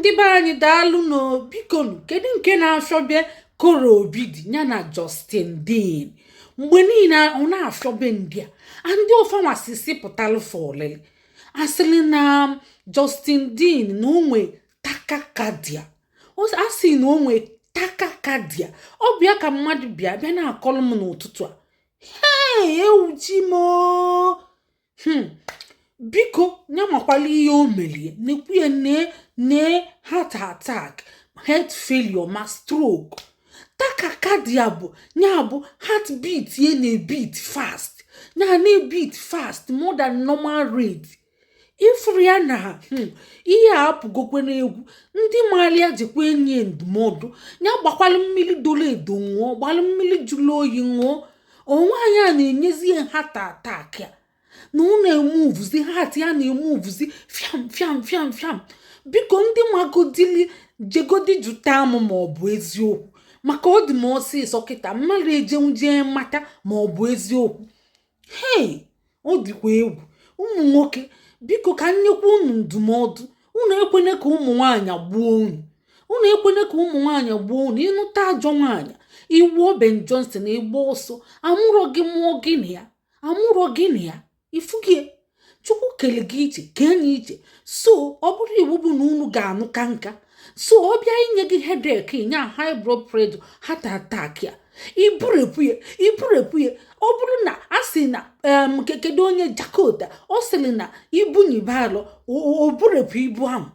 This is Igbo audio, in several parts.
Ndị be anyị, daalụ nụ. Bikonu, kedu nke na-afịọbe Kora Obidi ya na Justin Dean mgbe niile? Ọ na-afịọbe ndị a, ndị ofanwasisi pụtalụ fọlịlị asịrị na Justin Dean na onwe tachycardia. A sị na onwe tachycardia. Ọ bịa ka mmadụ bịa bịa na-akọlụ m n'ụtụtụ a. Hei, ewuchi m o. Biko, ya makwala ihe o merie nekwu ya nee nee heart attack, heart failure ma stroke. Tachycardia bụ ya bụ heartbeat ya na-ebeat fast, ya na-ebeat fast more than normal rate. Ifuru ya na ihe a apụgokwe n'egwu. Ndị maara ya jikwa enyi ndụmọdụ ya gbakwalụ mmiri doro edo ṅụọ, gbalụ mmiri jụrụ oyi ṅụọ. Onwe anyị a na-enyezi ya heart attack ya na ọ na-emuvuzi heart ya na-emuvuzi fiam fiam fiam fiam. Biko, ndị magodili jegodi jụta m ma ọ bụ eziokwu, maka ọ dị m ọsịsọ kịta mmadụ ejenwuje mata ma ọ bụ eziokwu. Hei, ọ dịkwa egwu. Ụmụ nwoke, biko, ka nyekwa unu ndụmọdụ. Unu ekwene ka ụmụ nwaanyị gbuo unu. Unu ekwene ka ụmụ nwaanyị gbuo unu. Ịnụta ajọ nwaanyị, iwuo Ben Johnson, ịgba ọsọ. Amụrọ gị mụọ gị na ya, amụrọ gị na ya. Ifugie Chukwu kele gị iche ka enyi iche. So ọ bụrụ iwu bụ na unu ga-anụ ka nka, so ọ bịa inye gị headache nya, high blood pressure, heart attack ya, iburepụ ya, iburepụ ya. Ọ bụrụ na a sị na kedu onye Jakota, ọ sịrị na ibunyibe alọ, o burepụ ibu ahụ.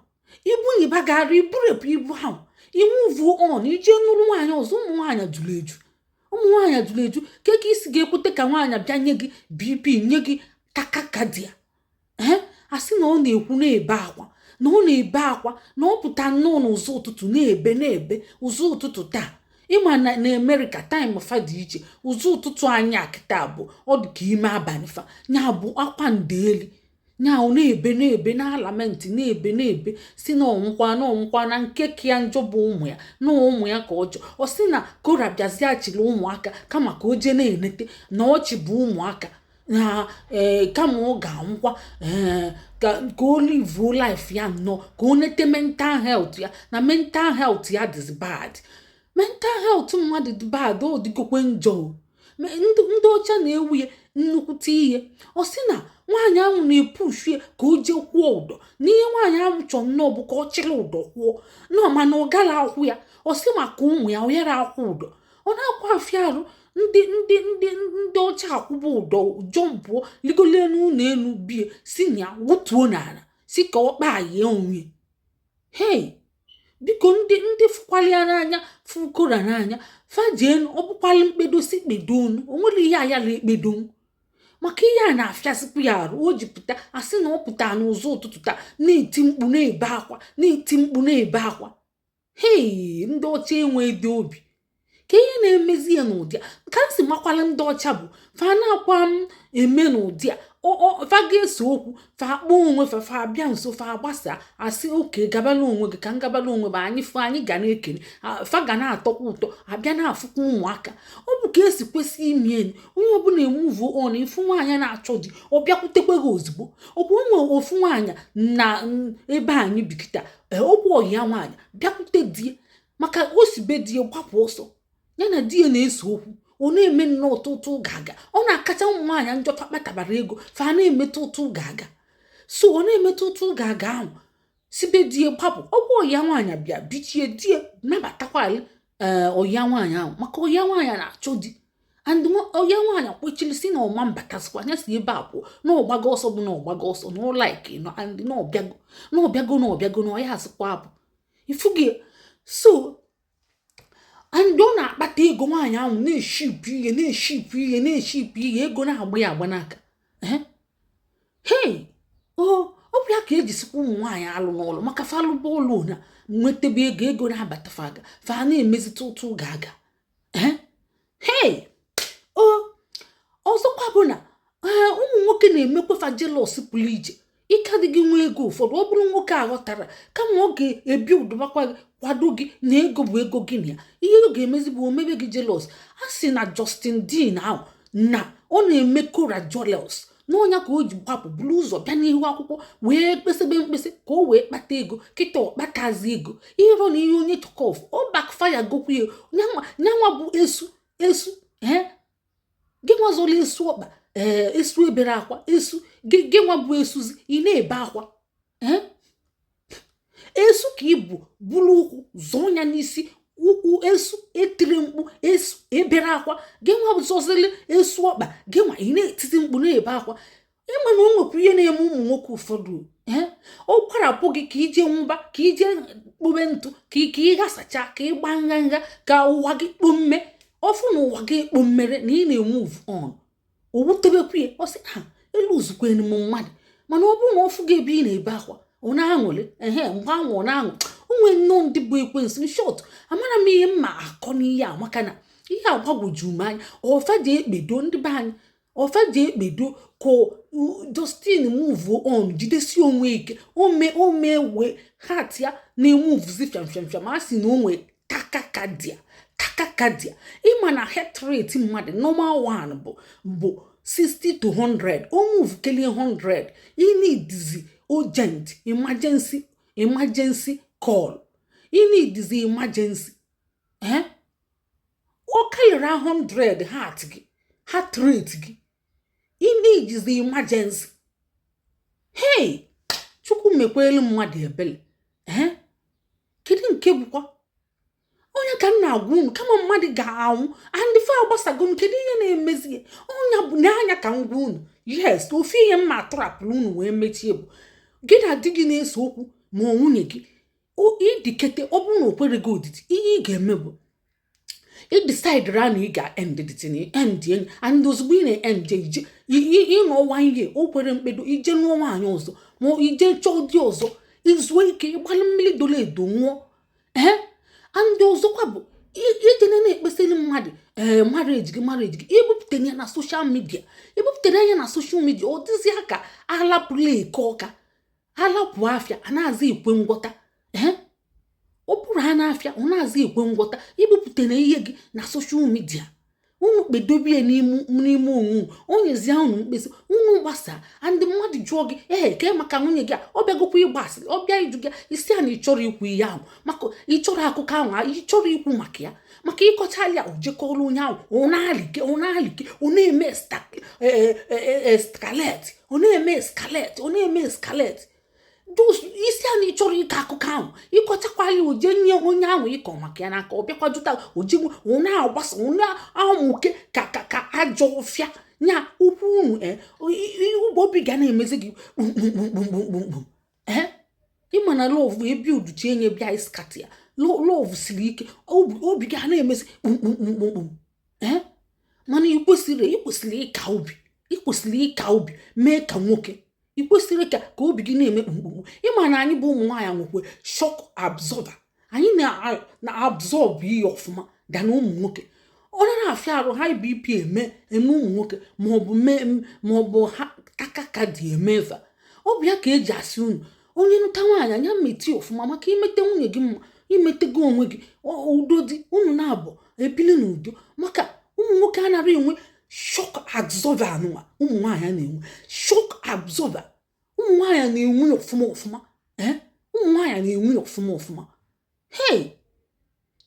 Ibunyiba gara, iburepụ ibu ahụ, imove on, ije nụrụ nwaanyị ọzọ. Ụmụ nwaanyị jụrụ eju, ụmụ nwaanyị jụrụ eju. Ke ka isi ga-ekwute ka nwaanyị bịa nye gị BP, nye gị tachycardia? Ee, a sị na ọ na-ekwu na-ebe akwa, na ọ na-ebe akwa, na ọ pụta nnọọ n'ụzọ ụtụtụ na-ebe na-ebe ụzọ ụtụtụ taa. Ịma na na Amerịka time fa dị iche. Ụzọ ụtụtụ anyị a kịta bụ ọ dị ka ime abalị fa. Ya bụ akwa ndeeli nya, ọ na-ebe na-ebe na lament, na-ebe na-ebe, si na ọnwụkwa na ọnwụkwa, na nke ka ya njọ bụ ụmụ ya, na ụmụ ya ka ọjọọ. Ọ sị na Kora bịaziachiri ụmụaka kama ka o jee na-enete na ọchị bụ ụmụaka na ee, kama ọ ga-anwụkwa, ee, ka o livuo life ya nnọọ, ka o nete mental health ya, na mental health ya dịzi bad. Mental health mmadụ dị bad, ọ dịgokwe njọ o. Ndị ọcha na-ewu ya nnukwute ihe. Ọ sị na nwaanyị ahụ na-epushu ya ka o jee kwụọ ụdọ, n'ihe nwaanyị ahụ chọọ nnọọ bụ ka ọ chịrị ụdọ kwụọ nọ, mana ọ gara akwụ ya. Ọ sị maka ụmụ ya, ọ yara akwụ ụdọ, ọ na-akwa afịa arụ. Ndị ọcha akwụba ụdọ, jumpụọ, ligolo n'ụlọ elu bie, si na ya wutuo n'ala, si ka ọ kpaa ya onwe. Hei, biko, ndị fụkwala ya n'anya, fụkora n'anya, fajienu. Ọ bụkwala mkpedo si kpedo onu, o nwere ihe ayala ekpedo maka ihe a na-afịasịkwa ya arụ. O ji pụta, asị na ọ pụta n'ụzọ ụtụtụ taa na-eti mkpu na-ebe akwa, na-eti mkpu na-ebe akwa. Hei, ndị ọcha enwe dị obi ka ihe na-emezi ya n'ụdị a. Ka m si makwala, ndị ọcha bụ fa na-akwa m eme n'ụdị a. Fa ga-ese okwu, fa akpọ onwe fa, fa abịa nso, fa agbasa, asị oke gabala onwe gị, ka m gabala onwe m. Anyị fụ, anyị ga na-ekene, fa ga na-atọkwa ụtọ, abịa na-afụkwa ụmụaka. Ọ bụ ka esi kwesị ime enyi. Onye ọbụla emove on. Ịfụ nwaanyị na-achọ di, ọ bịakwutekwe gị ozugbo. Ọkwa onwe ofu nwaanyị na ebe anyị bikịta okwu ọyị ya nwaanyị bịakwute di ya, maka o si be di ya gbapụ ọsọ. Ya na di ya na-ese okwu, ọ na-eme nnọọ ụtụ ga-aga. Ọ na-akacha ụmụ nwaanyị njọ. Fa kpatabara ego, fa na-emetụ ụtụ ga-aga. So ọ na-emetụ ụtụ ga-aga ahụ, sibe die gbapụ. Ọgwụ ọya nwaanyị bịa bichie die, nabatakwali ee ọya nwaanyị ahụ, maka ọya nwaanyị na-achọ di. And ọya nwaanyị kwechiri si na ọma mbatasịkwa anya si ebe a pụọ, na ọgbago ọsọ bụ na ọgbago ọsọ na ụlọike nọ, and na ọbịago, na ọbịago, na ọbịago, na ọya asịkwa apụ ifugie. So and ọ na-akpata ego. Nwaanyị ahụ na-eshipụ ihe, na-eshipụ ihe, na-eshipụ ihe, ego na-agba ya agba n'aka. Hei, o ọ bụ ya ka ejisikwa ụmụ nwaanyị alụ n'ụlọ, maka falụba ụlọ na nwetebe ego, ego na-abata, faga fa na-emezite ụtụ ga-aga. Hei, o ọzọkwa bụ na ee, ụmụ nwoke na-emekwa fa jealous pụrụ iche. Ike adịghị nwa ego ụfọdụ. Ọ bụrụ nwoke aghọtara, kama ọ ga-ebi ụdụbakwa gị, kwado gị na ego bụ ego gị, na ya ihe ọ ga-emezi bụ omebe gị jealous. A sị na Justin Dean ahụ na ọ na-eme Kora jealous. N'ọnya ka o ji gbapụ buru ụzọ bịa n'ihu akwụkwọ wee kpesịbe mkpesị ka o wee kpata ego. Kịta ọ kpatazi ego, ịrọ na ihe onye chọkọf ọ backfire gokwu ya. Nyanwa bụ esu esu. Ee, gị nwazọla esu ọkpa. Ee, esu ebere akwa. Esu gị nwa bụ esuzi, ị na-ebe akwa. Ee, esu ka ị bụ buru ụkwụ zọọ ya n'isi ụkwụ. Esu etiri mkpu, esu ebere akwa. Gị nwa zọzili esu ọkpa, gị nwa ị na-etiti mkpu, na-ebe akwa. Ịma na o nwekwa ihe na-eme ụmụ nwoke ụfọdụ. Ee, ọ kwarapụ gị ka ije nwụba, ka ije kpobe ntụ, ka ị ghasacha, ka ị gbaa nganga, ka ụwa gị kpomme ọfụ na ụwa gị ekpommere na ị na-emove on. O wutebekwa ya, ọ sị ha elu zukwenu m mmadụ. Mana ọ bụrụ na ọfụ gị ebe ị na-ebe akwa, ọ na-aṅụrị. Ehe, mgbe ahụ ọ na-aṅụ onwe nnọọ. Ndị bụ ekwensu. In short, amara m ihe mma akọ n'ihe a, maka na ihe agbagwoju m anya. Ọfa ji ekpedo ndị be anyị, ọfa ji ekpedo ka Justin move on, jidesi onwe ike. Ome ome wee heart ya na-emovezi fiam fiam fiam. A sị na o nwee tachycardia. Tachycardia, ịma na heart rate mmadụ normal one bụ 60 to 100. O move kelie 100, ị needizi urgent emergency call, ị needizi emergency. Eh, ọ karịrị 100, heart gị, heart rate gị, ị needizi emergency. Hey, Chukwu mekwelu mmadụ ebele. Ee, kedu nke bụkwa onye ka m na-agwa unu? Kama mmadụ ga-anwụ and fa agbasago m, kedu ihe na-emezi ya? Onye bụ n'anya ka m gwa unu. Yes, ofu ihe m ma atụrapụrụ unu wee mechie bụ: gị na di gị na-ese okwu, ma ọ nwunye gị, ịdịkete, ọ bụrụ na o kwere gị odidi, ihe ị ga-eme bụ ị decide na ị ga-end the thing, end enyi. And ozugbo ị na-end, ije ịnọ one year, o kwere mkpedo, ije nụọ nwaanyị ọzọ, ma ije chọọ di ọzọ, izuo ike, ịgbalụ mmiri doro edo nwụọ. Ee, and ọzọkwa bụ ijene na-ekpesịrị mmadụ, ee, marriage gị, marriage gị, ibupụtara ya na social media, ibupụtara ya na social media, ọ dịzịa ka alapụla eke ọka, alapụ afịa, a na-aza ekwe ngwọta. Ee, ọ bụrụ ha n'afịa, ọ na-aza ekwe ngwọta. Ibupụtara ihe gị na social media, unu kpedobie n'ime onwe unu, onyezie unu mkpesa, unu gbasaa. Ndị mmadụ jụọ gị, ee, ke maka nwunye gị a, ọ bịagokwa ịgba asịrị, ọ bịa ịjụ gị isi a na ị chọrọ ikwu ihe ahụ, maka ị chọrọ akụkọ ahụ, ị chọrọ ikwu maka ya, maka ịkọchala ya, o jekọrọ onye ahụ, ọ na-alike, ọ na-alike, ọ na-eme escalate, ọ na-eme escalate, ọ na-eme escalate. Isi a na ị chọrọ ịkọ akụkọ ahụ, ịkọchakwala ya, oje nye onye ahụ ịkọ maka ya n'aka, ọ bịakwa jụta, ojegbu, ọ na-agbasa, ọ na-amụke ka ajọ ọfịa nya ukwu unu. Obi ga na-emezi gị kpumkpumkpumkpumkpum. Ee, ịma na love ebi uduchi enye bịa ịscatter ya. Love siri ike, obi ga na-emezi kpumkpumkpumkpum. Ee, mana ị kwesịrị ịka obi, ị kwesịrị ịka obi mee ka nwoke. Ị kwesịrị ka obi gị na-eme kpumkpum. Ịma na anyị bụ ụmụ nwaanyị nwekwe shock absorber, anyị na-absorb ihe ọfụma dana ụmụ nwoke. Ọ na-afịa arụ high BP eme ụmụ nwoke, maọbụ mee, maọbụ ha tachycardia eme eva. Ọ bụ ya ka eji asị unu, onye nụta nwaanyị, anya meti ọfụma, maka imete nwunye gị mma, imetego onwe gị. Udo dị unu na-abụ, ebili n'udo, maka ụmụ nwoke anaghị enwe shock absorber anụnwa ụmụ nwaanyị na-enwe. Shock absorber ụmụ nwaanyị na-enwe ọfụma ọfụma. Ee, ụmụ nwaanyị na-enwe ọfụma ọfụma. Hey,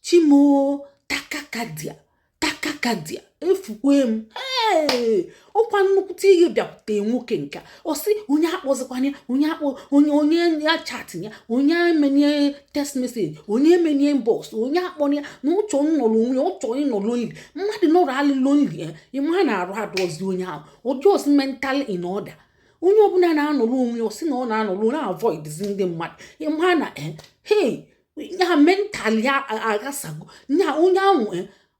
chimo, tachycardia, tachycardia efukwe m. Hey, ọkwa nnukwute ihe bịakwute nwoke nke ọ sị onye akpọzikwana ya, onye akpọ onye, onye ya chat ya, onye emenye text message, onye emenye inbox, onye akpọrọ ya, na ụchọ nnọrọ onwe ya, ọ chọrọ ịnọ lonely. Mmadụ nọrọ alị lonely ya, ịma na arụ adọzi onye ahụ, ọjọọ mental in order. Onye ọbụla na-anọrọ onwe ya, ọ sị na ọ na-anọrọ na-avoidzi ndị mmadụ, ịma na hey, ya mental ya aghasago nya. Onye ahụ,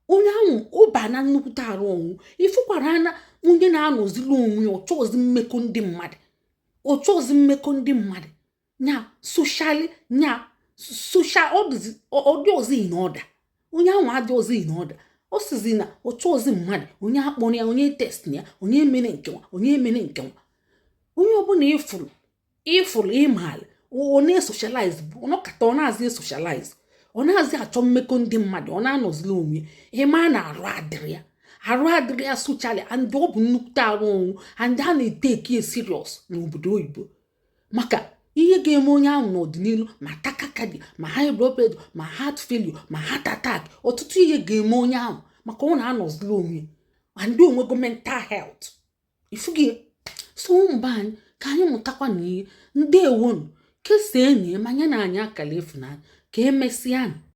onye ahụ ụba na nnukwute arụ ọnwụ. Ịfụkwara na onye na-anọzili onwe ya, ọchọọzi mmekọ ndị mmadụ, ọchọọzi mmekọ ndị mmadụ, nya socially, nya social, ọdị ọzọ in order. Onye ahụ adị ọzọ in order. Ọ sizi na ọchọọzi mmadụ, onye akpọrọ ya, onye text ya, onye emere nkewa, onye emere nkewa. Onye ọbụla ịfụrụ ịfụrụ ịmaala ọ na-esocialize bụ ọnọkata, ọ na-azị esocialize, ọ na-azị achọ mmekọ ndị mmadụ, ọ na-anọzili onwe ya, ịma na arụ adịrị ya. Arụ adịrị ya socially, and ọ bụ nnukwute arụ ọnwụ, and a na-eteki ya serious n'obodo oyibo, maka ihe ga-eme onye ahụ n'ọdịnihu, ma tachycardia, ma high blood pressure, ma heart failure, ma heart attack. Ọtụtụ ihe ga-eme onye ahụ, maka ọ na-anọzili onwe ya and onwego mental health ifugie. So ụmụ be anyị, ka anyị mụtakwa na ihe. Ndewonu. Kesaa enyi ya ma nye na anyị akara ịfụnanya. Ka emesịa.